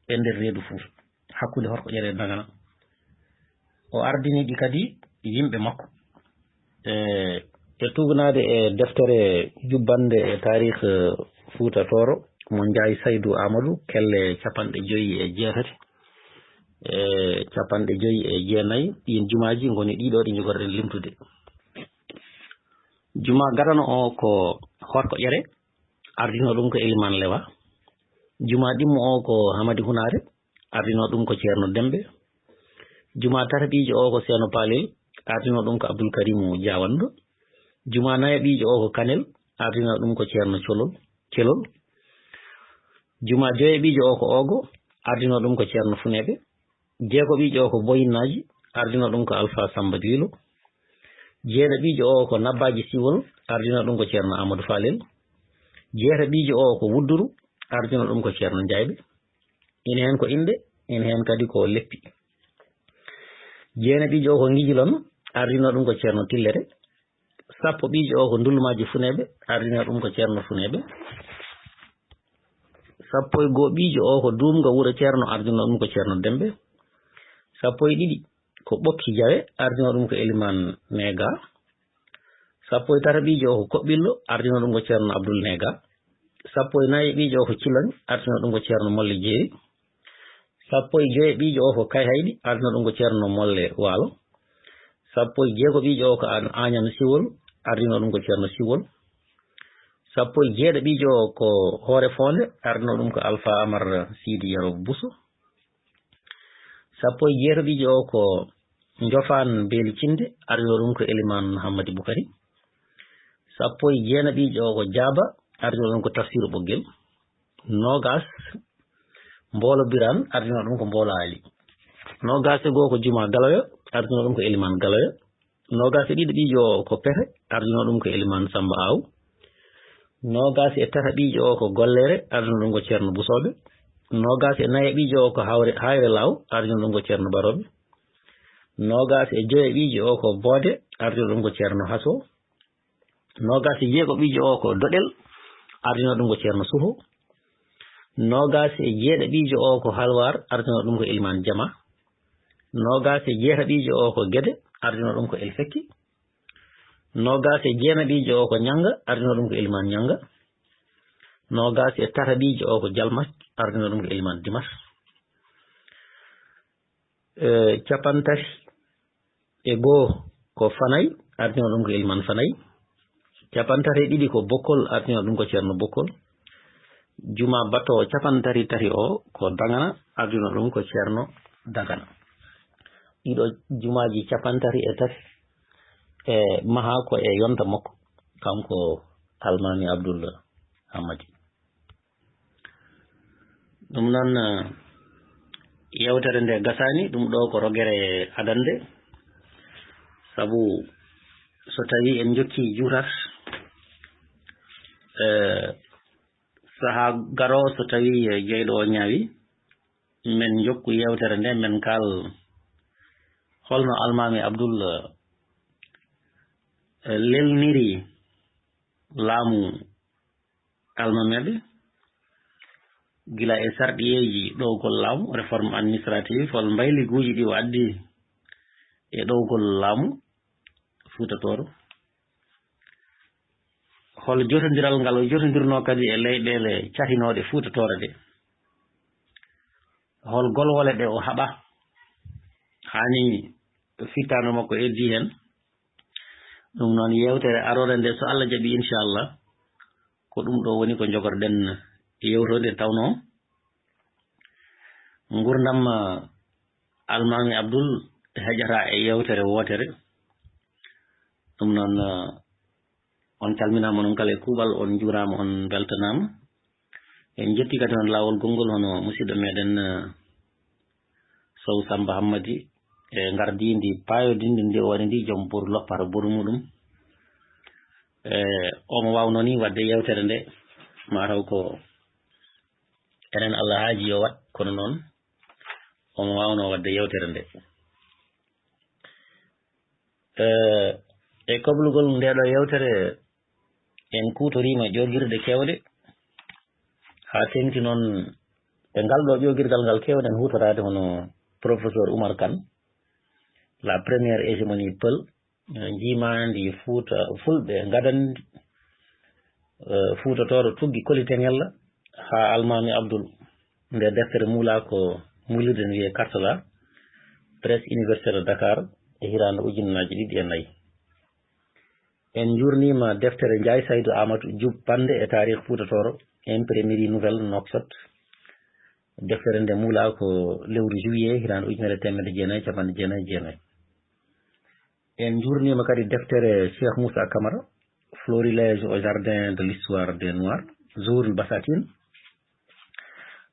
e nder reedu Fuuta, hakkunde Horkoƴere e Dagana. O ardini ɗi kadi yimɓe makko. E, e tugnaade e deftere jubbannde e taariik, eh, Fuuta Tooro, mo Njaay Saydu Aamadu, kelle capanɗe joyi e jeetati, e capanɗe joyi e jeenayi, ɗiin jumaaji ngoni ɗiɗo ɗi njogoreɗen limtude. Juma gadano o ko Horkoƴere, ardino ɗum ko Elimaan Lewa. Juma ɗimmo o ko Hamadi Hunaare, ardino ɗum ko Ceerno Dembe. Juma tataɓiijo o ko Seeno Paalel, ardino ɗum ko Abdul Karimu Jaawanndo. Juma nayaɓiijo o ko Kanel, ardino ɗum ko Ceerno Colol, Celol. Juma joyaɓiijo o ko Oogo, ardino ɗum ko Ceerno Funeeɓe. Jeegoɓiijo o ko Boyinnaaji, ardino ɗum ko Alfa Samba Diilo. Jeeɗaɓiijo o ko Nabbaaji Siwol, ardino ɗum ko Ceerno Amadou Falel. Jeetaɓiijo o ko Wudduru, ardino ɗum ko Ceerno Njayɓe. Ina heen ko Inɗe, ina heen kadi ko Leppi. Jeenaɓiijo o ko Ngijilon, ardino ɗum ko Ceerno Tillere. Sappo ɓiijo o ko Ndulmaaji Funeeɓe, ardino ɗum ko Ceerno Funeeɓe. Sappo e goo ɓiijo o ko Duumga Wuro Ceerno, ardino ɗum ko Ceerno Dembe. Sappo e ɗiɗi ko Ɓokki Jawe, ardino ɗum ko Elimaan Neega. Sappo e tataɓiijo o ko Koɓɓillo, ardino ɗum ko Ceerno Abdul Neega. Sappo e nayaɓiijo o ko Ciloñ, ardino ɗum ko Ceerno Molle Jeeri. Sappo e joyaɓiijo o ko Kayhayɗi, ardino ɗum ko Ceerno Molle Waalo. Sappo e jeego ɓiijo o ko An-, Añam Siwol, ardino ɗum ko Ceerno Siwol. Sappo e jeeɗo ɓiijo o ko Hoore Foonde, ardino ɗum ko Alfa Amar Siidi Yero Buso. Sappo e jeeto ɓiijo o ko Njofaan Beeli Cinde, ardino ɗum ko Elimaan Hammadi Bukari. Sappo e jeenaɓiijo o ko Jaaba, ardino ɗum ko Tafsiru Ɓoggel. Noogas, Mboolo Biraan, ardino ɗum ko Mboolo Ali. Noogas e goo ko Juma Galoyo, ardino ɗum ko Elimaan Galoyo. Noogas e ɗiɗo ɓiijo o ko Pete, ardino ɗum ko Elimaan Samba Aw. Noogas e tata ɓiijo o ko Gollere, ardino ɗum ko Ceerno Busooɓe. Noogas e nayo ɓiijo o ko Hawre, Hayre Law, ardino ɗum ko Ceerno Barooɓe. Noogas e joyo ɓiijo o ko Boode, ardino ɗum ko Ceerno Haso. Noogas e jeego ɓiijo o ko Doɗel, ardino ɗum ko Ceerno Suho. Noogas e jeeɗo ɓiijo o ko Halwar, ardino ɗum ko Ilmaan Jama. Noogas e jeeto ɓiijo o ko Gede, ardino ɗum ko El Fekki. Noogas e jeenaɓiijo o ko Ñanga, ardino ɗum ko Ilmaan Ñanga. Noogas e tataɓiijo o ko Jalmat, ardino ɗum ko Ilmaan Dimat. E, capantati e goo ko Fanay, ardino ɗum ko Ilmaan Fanay. Capantati e ɗiɗi ko Bokkol, ardino ɗum ko Ceerno Bokkol. Juma battoowo capantati tati o ko Dagana, ardino ɗum ko Ceerno Dagana. Ɗiɗo jumaaji capantati e tati e maha ko e yonta makko, kanko Almaami Abdul Hammadi. Ɗum noon, eh, yewtere nde gasaani, ɗum ɗo ko rogere adannde, sabu so tawii en njokkii juutat, eh, sahaa garoowo so tawii, eh, jeyɗo o ñaawi, men njokku yewtere nde, men kaal holno Almaami Abdul, eh, lelniri laamu almameeɓe, gila e sarɗiyeeji ɗowgol laamu, réforme administrative, hol mbayliguuji ɗi o addi e ɗowgol laamu Fuuta Tooro? Hol jotondiral ngal o jotondirnoo kadi e leyɗeele cahinooɗe Fuuta Tooro ɗe? Hol golwole ɗe o haɓa? Haani fittaandu makko heddii heen. Ɗum noon, yeewtere aroore nde, so Allah jaɓi, inchallah, ko ɗum ɗo woni ko njogorɗen yewtode, tawnoo ngurdam, ah, Almaami Abdul heƴata e yewtere wootere. Ɗum noon, ah, on calminaama, onon kala e kuuɓal, on njuuraama, on mbeltanaama. En njetti kadi on laawol gonngol, hono musidɗo meɗen, eh, Sow Samba Hammadi, e ngardiindi paayodinndi ndi o waɗi ndi, joom boru loppata boru muɗum. E omo waawnoo ni waɗde yewtere nde, mataw ko enen Allah haaji yo waɗ, kono noon omo waawnoo waɗde yewtere nde. Eh, e koblugol ndeeɗo yewtere, en kuutoriima ƴoogirɗe keewɗe, haa teeŋti noon e ngal ɗo ƴoogirgal ngal keewɗen huutoraade, hono professeur Oumar Kane, la première hégémonie peul, eh, njiimaandi Fuuta, Fulɓe ngadandi, eh, Fuuta Tooro tuggi Koliteŋel haa Almaami Abdul. Nde deftere muulaa ko muulirde ne wiyee Kartala, Presse Université de Dakar, e hitaande ujunnaaji ɗiɗi e nayi. En njuurniima deftere Njaay Saydu Aamadu Jubbannde e taarikh Fuuta Tooro, Imprimerie Nouvelle, Nouakchott. Deftere nde muulaa ko lewru juillet, hitaande ujunere e teemedde jeenayi e cappanɗe jeenayi e jeenayi. En njuurniima kadi deftere Cheikh Moussa Camara, Florilège au jardin de l'histoire des Noirs, Zuhurul Basatin,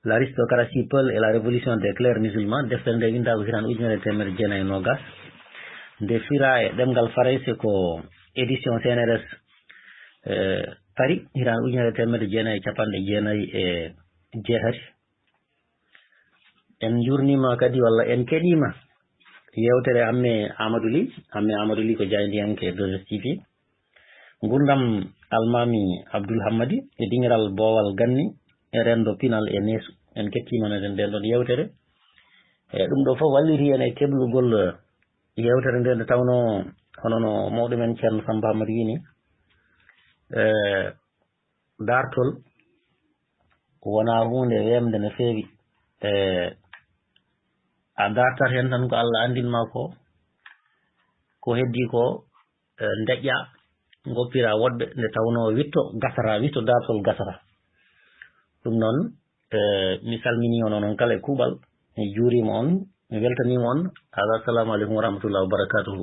L'aristocratie peul et la révolution des clercs musulmans, deftere nde winndaa ko hitaande ujunere e teemedde jeenayi e noogas. Nde firaa e ɗemngal farayse ko édition C N R S, eh, Paris, hitaande ujunere e teemedde jeenayi e cappanɗe jeenayi e jeetati. En njuurniima kadi, walla en keɗiima yewtere Amme Amadou Ly, Amme Amadou Ly ko jaayndiyanke deux S T V. Ngurdam Almaami Abdul Hammadi e dingiral Boowal Ganni e renndo pinal e neesu. En kettiima meɗen nden ɗon yewtere. E ɗum ɗo fof walliti en e keblugol yewtere nde, nde tawnoo hono no mawɗo men Ceerno Samba Hammadi wini, e, daartol wonaa huunde weemde no feewi. E, a daartat heen tan ko Allah anndin ma ko. Ko heddi ko, eh, ndeƴƴa, ngoppira woɗɓe, nde tawnoo witto gasata, witto daartol gasata. Ɗum noon, eh, mi salminii on onon kala e kuuɓal, mi juuriima on, mi weltaniima on. Haaɗa, assalamu aleykum wa rahmatullahi wa barakatuhu.